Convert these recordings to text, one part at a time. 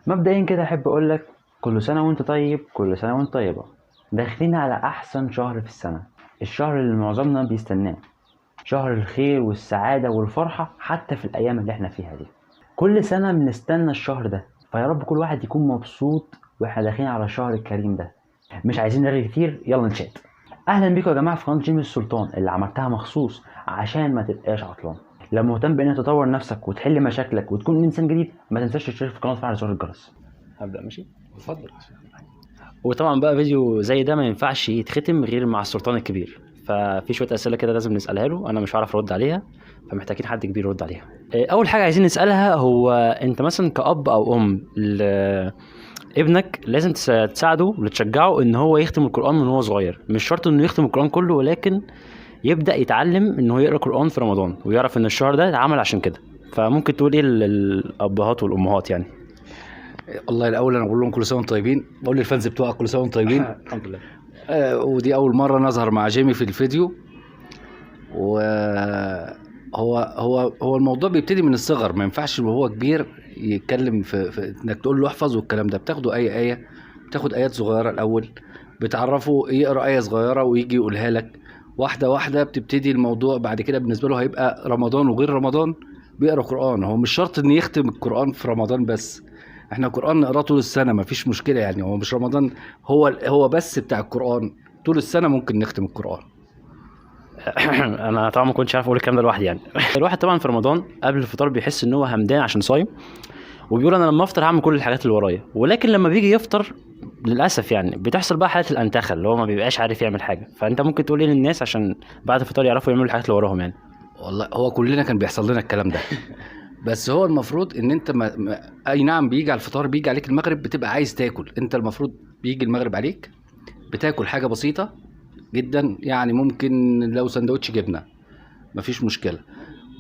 مبدئيا كده احب اقول لك كل سنة وانت طيب، كل سنة وانت طيبة. داخلين على احسن شهر في السنة، الشهر اللي معظمنا بيستناه، شهر الخير والسعادة والفرحه حتى في الايام اللي احنا فيها دي. كل سنة بنستنى الشهر ده، فيا رب كل واحد يكون مبسوط واحنا داخلين على الشهر الكريم ده. مش عايزين نرغي كتير، يلا نشات. اهلا بيكم يا جماعة في قناة جيمي السلطان اللي عملتها مخصوص عشان ما تبقاش عطلان. لو مهتم بانك تطور نفسك وتحل مشاكلك وتكون انسان جديد، ما تنساش تشترك في القناة وتفعل زر الجرس. هبدا ماشي؟ اتفضل. وطبعا بقى فيديو زي ده ما ينفعش يتختم غير مع السلطان الكبير، ففي شوية اسئلة كده لازم نسالها له، انا مش هعرف ارد عليها، فمحتاجين حد كبير يرد عليها. اول حاجة عايزين نسالها هو انت مثلا كأب او ام ابنك لازم تساعده وتشجعه ان هو يختم القران من هو صغير. مش شرط انه يختم القران كله، ولكن يبدا يتعلم ان هو يقرا قران في رمضان ويعرف ان الشهر ده اتعمل عشان كده. فممكن تقول ايه للابهات والامهات يعني؟ والله الاول انا بقول لهم كل سنة وانتم طيبين، بقول لل fans بتوعك كل سنة وانتم طيبين. الحمد لله. ودي اول مرة نظهر مع جيمي في الفيديو. وهو هو هو الموضوع بيبتدي من الصغر، ما ينفعش وهو كبير يتكلم في انك تقول له احفظ والكلام ده. بتاخده اي ايه، بتاخد ايات صغيرة الاول، بتعرفه يقرا ايه صغيرة ويجي يقولها لك واحدة واحدة. بتبتدي الموضوع بعد كده بالنسبة له هيبقى رمضان وغير رمضان بيقرا قران. هو مش شرط ان يختم القران في رمضان بس، احنا القران نقراه طول السنة مفيش مشكلة يعني. هو مش رمضان هو بس بتاع القران، طول السنة ممكن نختم القران. انا طبعا ما كنتش عارف اقول الكلام ده لوحدي يعني. الواحد طبعا في رمضان قبل الفطار بيحس ان هو همدان عشان صايم، وبيقول انا لما افطر هعمل كل الحاجات اللي ورايا، ولكن لما بيجي يفطر للاسف يعني بتحصل بقى حاله الانتخه اللي هو ما بيبقاش عارف يعمل حاجة. فانت ممكن تقول ايه للناس عشان بعد الفطار يعرفوا يعملوا الحاجات اللي وراهم يعني؟ والله هو كلنا كان بيحصل لنا الكلام ده. بس هو المفروض ان انت ما اي نعم بيجي على الفطار، بيجي عليك المغرب بتبقى عايز تاكل. انت المفروض بيجي المغرب عليك بتاكل حاجة بسيطة جدا، يعني ممكن لو سندوتش جبنه مفيش مشكلة.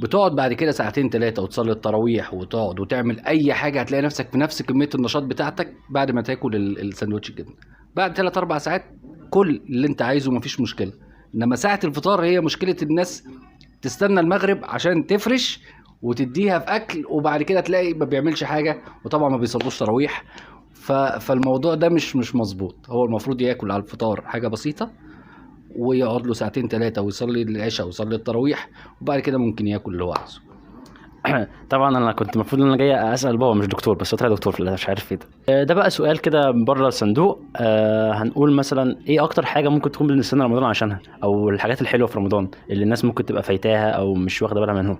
بتقعد بعد كده ساعتين ثلاثة وتصلي التراويح وتقعد وتعمل اي حاجة، هتلاقي نفسك في نفس كمية النشاط بتاعتك بعد ما تاكل السندوتش الجبنة. بعد 3 4 ساعات كل اللي انت عايزه مفيش مشكلة. انما ساعة الفطار هي مشكلة الناس، تستنى المغرب عشان تفرش وتديها في اكل، وبعد كده تلاقي ما بيعملش حاجة، وطبعا ما بيصلوش تراويح. فالموضوع ده مش مظبوط. هو المفروض ياكل على الفطار حاجة بسيطة ويقعد له ساعتين ثلاثة ويصلي العشاء ويصلي التراويح، وبعد كده ممكن ياكل اللي هو عايزه. طبعا انا كنت المفروض ان انا جاي اسال بابا مش دكتور، بس طلع دكتور في الأسف، مش عارف ايه ده. ده بقى سؤال كده بره الصندوق. هنقول مثلا ايه اكتر حاجة ممكن تكون بنستنى رمضان عشانها، او الحاجات الحلوة في رمضان اللي الناس ممكن تبقى فايتاها او مش واخده بالها منهم؟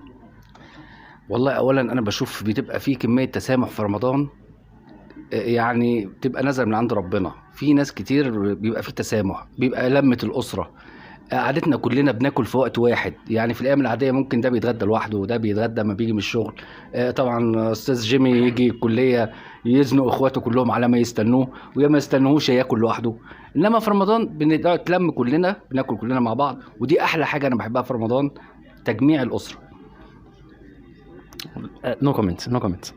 والله اولا انا بشوف بتبقى في كمية تسامح في رمضان، يعني بتبقى نازله من عند ربنا. في ناس كتير بيبقى في تسامح، بيبقى لمه الاسرة، قعدتنا كلنا بناكل في وقت واحد. يعني في الايام العادية ممكن ده بيتغدى لوحده وده بيتغدى ما بيجي من الشغل. طبعا استاذ جيمي يجي الكلية يزنق اخواته كلهم على ما يستنوه، ويا ما يستنوهوش ياكل لوحده. انما في رمضان بنتلم كلنا، بناكل كلنا مع بعض، ودي احلى حاجة انا بحبها في رمضان، تجميع الاسرة. no comment، no comment.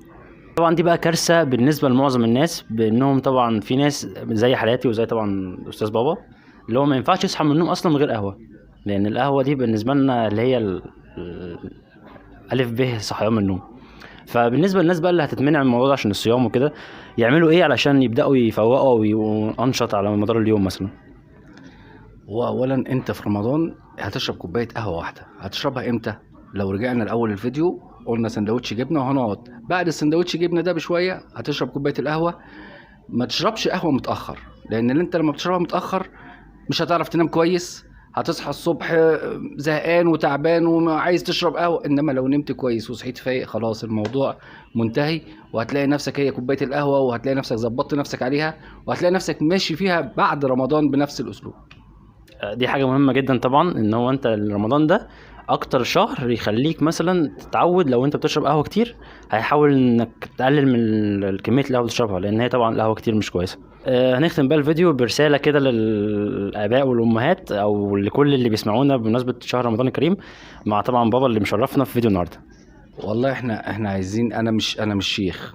طبعا دي بقى كارثة بالنسبة لمعظم الناس، بانهم طبعا في ناس زي حالاتي وزي طبعا استاذ بابا اللي هو ما ينفعش يصحى من النوم اصلا من غير قهوة، لان القهوة دي بالنسبة لنا اللي هي الف ب صحيان من النوم. فبالنسبه للناس بقى اللي هتتمنع من الموضوع ده عشان الصيام وكده، يعملوا ايه علشان يبداوا يفوقوا ويبقوا انشط على مدار اليوم مثلا؟ هو اولا انت في رمضان هتشرب كوباية قهوة واحدة، هتشربها امتى؟ لو رجعنا لاول الفيديو قلنا سندوتش جبنه، وهنقعد بعد السندوتش جبنه ده بشوية هتشرب كوباية القهوة. ما تشربش قهوة متاخر، لان اللي انت لما بتشربها متاخر مش هتعرف تنام كويس، هتصحى الصبح زهقان وتعبان وعايز تشرب قهوة. انما لو نمت كويس وصحيت فايق خلاص الموضوع منتهي، وهتلاقي نفسك هي كوباية القهوة، وهتلاقي نفسك ظبطت نفسك عليها، وهتلاقي نفسك ماشي فيها بعد رمضان بنفس الاسلوب. دي حاجة مهمة جدا طبعا، ان هو انت رمضان ده اكتر شهر يخليك مثلا تتعود. لو انت بتشرب قهوة كتير هيحاول انك تقلل من كمية القهوة اللي بتشربها، لان هي طبعا القهوة كتير مش كويسة. هنختم بقى الفيديو برسالة كده للاباء والامهات او لكل اللي بيسمعونا بمناسبة شهر رمضان الكريم، مع طبعا بابا اللي مشرفنا في فيديو النهارده. والله احنا عايزين، انا مش شيخ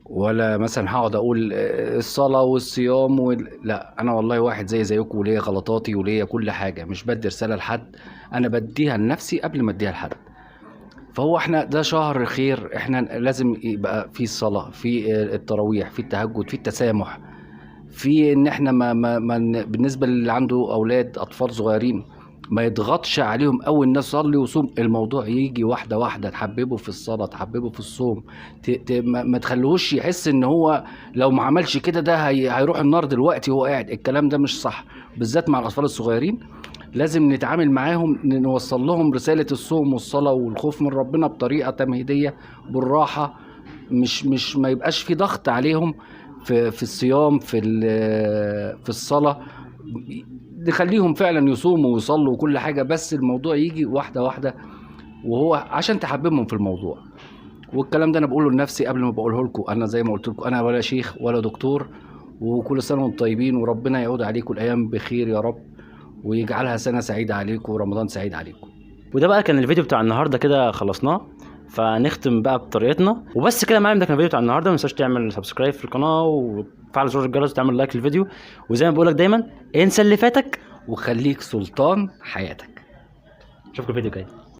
ولا مثلا هقعد اقول الصلاة والصيام لا، انا والله واحد زي زيكم، وليا غلطاتي وليا كل حاجة. مش بدي رسالة لحد، انا بديها لنفسي قبل ما اديها لحد. فهو احنا ده شهر خير، احنا لازم يبقى في الصلاة، في التراويح، في التهجد، في التسامح، في ان احنا ما ما, ما بالنسبة للي عنده اولاد اطفال صغيرين ما يضغطش عليهم قوي الناس صلي وصوم. الموضوع يجي واحدة واحدة، تحببه في الصلاة، تحببه في الصوم، ت ت ما تخليهوش يحس ان هو لو ما عملش كده ده هيروح النار دلوقتي وهو قاعد. الكلام ده مش صح، بالذات مع الاطفال الصغيرين. لازم نتعامل معاهم، نوصل لهم رسالة الصوم والصلاة والخوف من ربنا بطريقة تمهيدية بالراحة، مش ما يبقاش في ضغط عليهم في الصيام، في الصلاة. نخليهم فعلا يصوموا ويصلوا وكل حاجة، بس الموضوع يجي واحدة واحدة، وهو عشان تحببهم في الموضوع. والكلام ده انا بقوله لنفسي قبل ما بقوله لكم. انا زي ما قلت لكم انا ولا شيخ ولا دكتور، وكل سنة وانتم طيبين، وربنا يعود عليكم الايام بخير يا رب، ويجعلها سنة سعيدة عليكم ورمضان سعيد عليكم. وده بقى كان الفيديو بتاع النهارده، كده خلصناه، فنختم بقى بطريقتنا وبس كده يا معلم. ده كان الفيديو بتاع النهارده. ما تنساش تعمل subscribe في القناة وتفعل زر الجرس وتعمل like للفيديو، وزي ما بقولك دايما انسى اللي فاتك وخليك سلطان حياتك. اشوفكم الفيديو الجاي.